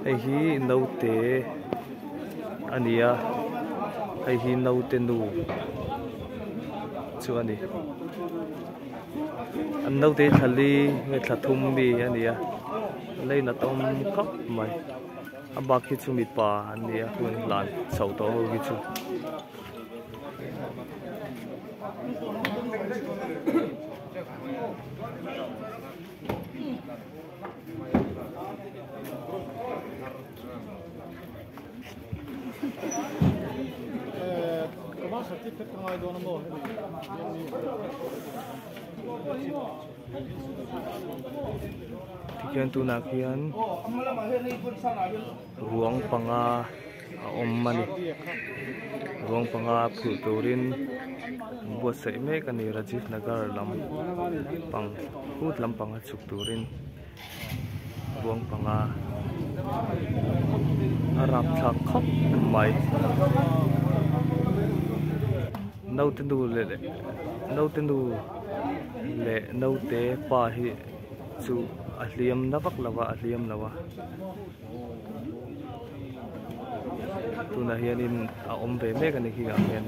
Hei hi naute a ni a hei hi naute nu chu a ni an naute hi thla li nge thla thum mi a ni a lei nat awm khawp mai a bak hi chu mipa an ni a hun hlan chho tawh ho hi chu. Tikhian tunah khian ruang panga a awm a ni ruang panga phurh turin an buatsaih mek a ni Rajiv Nagar lam pang phut lampang a chhuk turin ruang panga a rapthlak khawp mai naute nu leh naute nu leh naute pa hi chu a hliam na vak lo a a hliam lo a. Tunah hianin a awm ve mek a ni khi ah hian.